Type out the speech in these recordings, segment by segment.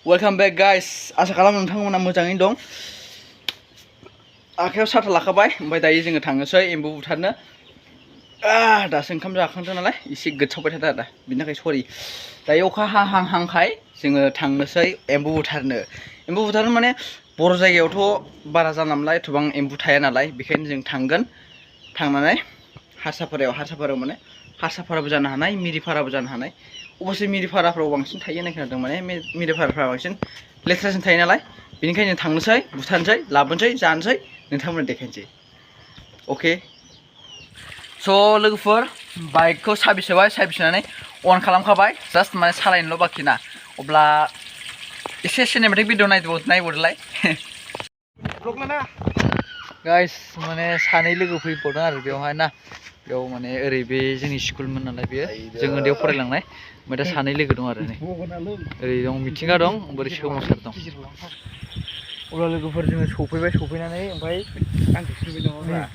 Welcome back guys. Asa खालाम नोंथांमोना मोजाङैनो दं. आखायाव साथा लाखाबाय ओमफ्राय दायो जोङो थांनोसै एम्बु बुथारनो. दासो ओंखाम जाखांदों नालाय एसे गोथावबाय थादों आरो बिनि थाखाय सरि. दायो अखा हाहांहांखाय जोङो थांनोसै एम्बु बुथारनो. एम्बु बुथारनो माने बर' जायगायावथ' बारा जानला मोनला एथबां एम्बु थाया नालाय बेखायनो जों थांगोन. थांनानै हारसाफारायाव माने हारसाफाराबो जानो हानाय मिरिफाराबो जानो हानाय. अबसे मिरिफाराफ्राव बांसिन थायो होननाय खोनादों माने मिरिफाराफ्रा बांसिन लेथ्रासिन थायो नालाय बेनिखायनो थांनोसै बुथारनोसै लाबोनोसै जानोसै नोंथांमोननो देखायनोसै. अके स' लोगोफोर बाइकखौ साबिस होबाय साबिसनानै अन खालामखाबाय जास्ट माने सालायनोल' बाखि ना. अब्ला एसे सिनेमेटिक भिडिअ नायबोदोलाय. गाइस माने सानै लोगो फैबावदों आरो बेवहाय ना. बेयाव माने ओरै बे जोंनि स्कुलमोन नालाय बेयो जों उन्दैयाव फरायलांनाय. ओमफ्राय दा सानै लोगो दं आरो नै ओरै दं मिथिंगा दं ओरै सोमावसार दं. अब्ला लोगोफोर जोङो सफैनानै ओमफ्राय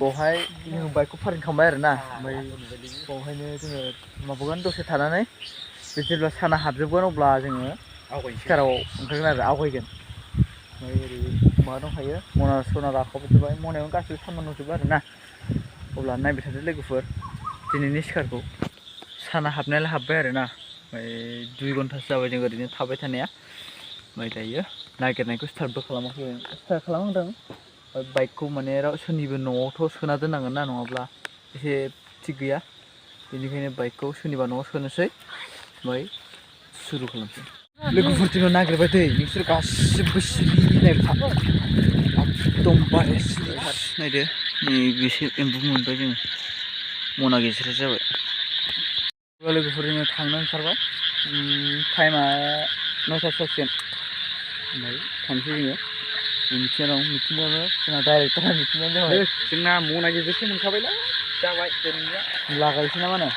बावहाय जोङो बाइकखौ पार्किं खालामबाय आरो ना. ओमफ्राय बावहायनो जोङो माबागोन दसे थानानै बे जेब्ला साना हाबजोबगोन अब्ला जोङो सिखाराव ओंखारगोन आरो आवगायगोन. ओमफ्राय ओरै माबा दंखायो मना सना लाखाजोबबाय मनायावनो गासिबो सामान दंजोबो आरो ना. अब्ला नायबाय थादो लोगोफोर दिनैनि सिखारखौ. साना हाबनायालाय हाबबाय आरो ना. ओमफ्राय 2 घन्टासो जाबाय जों ओरैनो थाबाय थानाया. ओमफ्राय दायो नागिरनायखौ स्टार्टबो खालामाखै स्टार्ट खालामदों. बाइकखौ माने सोरनिबो न'आवथ' सोना दोननांगोन ना नङाब्ला एसे थिग गैया. बेनिखायनो बाइकखौ सोरनिबा न'आव सोनोसै ओमफ्राय सुरु खालामसै. लोगोफोर जोंनाव नागिरबाय दै नोंसोर गासिबो सिरि एकदमबारे नायदो नै बेसे एम्बु मोनबाय जोङो मना गेजेर जाबाय. लोगोफोर जोङो थांनो ओंखारबाय. टाइमा 9ता जासिगोन. ओमफ्राय थांसै जोङो मिथिंगा दं मिथिंगायाबो जोंना डाइरेक्टरा मिथिंगायानो जाबाय. जोंना मना गेजेरसो मोनखाबायलै जाबाय लागायसै ना मा होनो.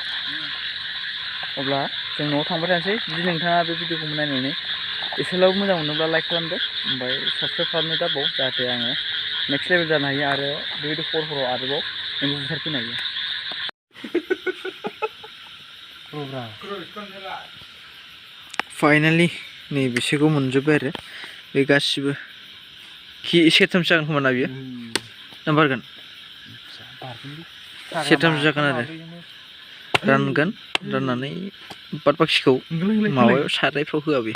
अब्ला जों न'आव थांबाय थानोसै. जुदि नोंथाङा बे भिडिअखौ नायनानै एसेब्लाबो मोजां मोनोब्ला लाइक खालामदो ओमफ्राय साबसक्राइब खालामनो दाबाव जाहाथे आङो नेक्स्ट लेभेल जानो हायो आरो बेबायदि हराव आरोबाव एम्बु बुथारफैनो हायो. फाइनालि नै बिसोरखौ मोनजोब्बाय आरो बे गासिबो खि सेरथामसो जागोन खोमा ना बियो ना बारगोन सेरथामसो जागोन आरो रानगोन राननानै बाद बाखिखौ माबायाव सारायफ्राव होआ बे